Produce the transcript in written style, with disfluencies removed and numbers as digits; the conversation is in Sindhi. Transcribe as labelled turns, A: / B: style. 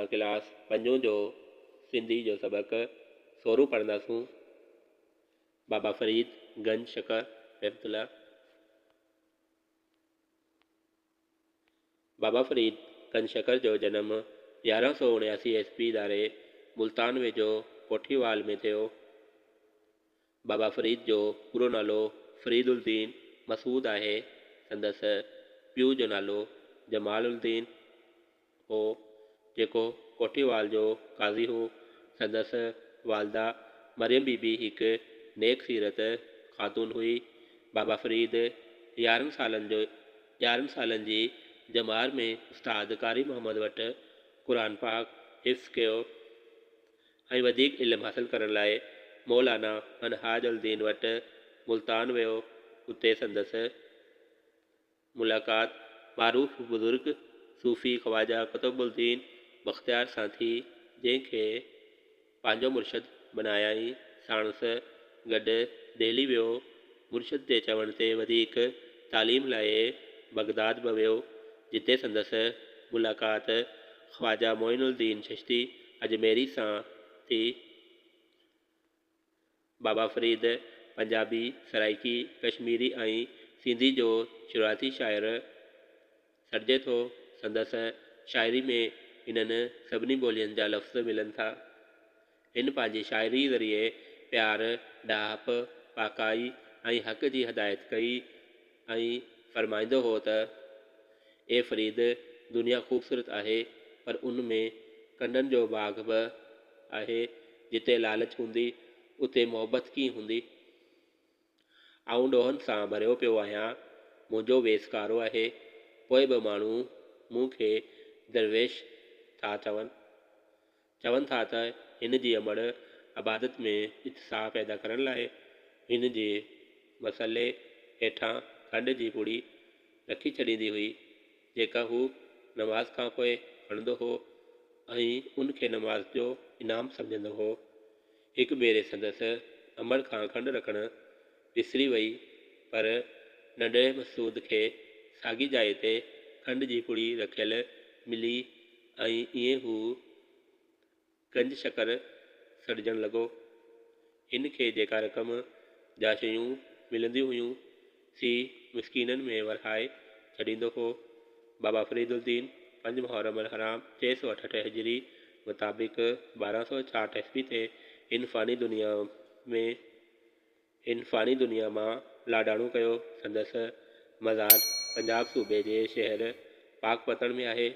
A: اسان ڪلاس پنجون جو سنڌي جو سبق سورهون پڙهنداسون. بابا فريد گنج شڪر رحمة الله. بابا فريد گنج شڪر جو جنم 1179 عيسوي ڌاري ملتان ويجهو ڪوٺيوال ۾ ٿيو. بابا فريد جو پورو نالو فريد الدين مسعود آهي. سندس پيء جو نالو جمال الدين هو، جيڪو ڪوٺيوال جو قاضي هو. سندس والده مريم بي بي هڪ نيڪ سيرت خاتون هئي. بابا فريد 11 سالن جي ڄمار ۾ استاد قاري محمد وٽ قرآن پاڪ حفظ ڪيو ۽ وڌيڪ علم حاصل ڪرڻ لاء مولانا منهاج الدين وٽ ملتان ويو. اتي سندس ملاقات معروف بزرگ صوفي خواجه قطب الدين بختيار سان ٿي، جنهن کي پنهنجو مرشد بنايائين. ساڻس گڏ دهلي ويو. مرشد جي چوڻ تي وڌيڪ تعليم لاء بغداد به ويو، جتي سندس ملاقات خواجه معين الدين چشتي اجميري سان ٿي. بابا فريد پنجابي، سرائيڪي، ڪشميري ۽ سنڌي جو شروعاتي شاعر سڏجي ٿو. سندس شاعري ۾ انهن سڀني ٻولين جا لفظ ملن ٿا. هن پنهنجي شاعري ذريعي پيار، ڏاهپ، پاڪائي ۽ حق جي هدايت ڪئي ۽ فرمائيندو هو ته، اي فريد! دنيا خوبصورت آهي، پر ان ۾ ڪنڊن جو باغ به آهي، جتي لالچ هوندي، اتي محبت ڪيئن هوندي؟ آئون ڏوهن سان ڀريو پيو آهيان، منهنجو ويس ڪارو آهي، پوء به ماڻهو مون کي درويش ٿا چون. چون ٿا ته هن جي امڙ عبادت ۾ اتساهه پيدا ڪرڻ لاء هن جي مصلي هيٺان کنڊ جي پڙي رکي ڇڏيندي هئي، جيڪا هو نماز کان پوء کڻندو هو ۽ ان کي نماز جو انعام سمجهندو هو. هڪ ڀيري سندس امڙ کان کنڊ رکڻ وسري وئي، پر ننڍڙي مسعود کي ساڳي جاء تي کنڊ جي پڙي رکيل ملي ۽ ائين هو گنج شڪر سڏجڻ لڳو. هن کي جيڪا رقم جا شيون ملنديون هيون، سي مسڪينن ۾ ورهائي ڇڏيندو هو. بابا فريد الدين پنج محرم الحرام 668 هجري مطابق 1260 عيسوي تي هن فاني دنيا ۾ هن فاني دنيا مان لاڏاڻو ڪيو. سندس مزار پنجاب صوبي جي شهر پاڪپتڻ ۾ آهي.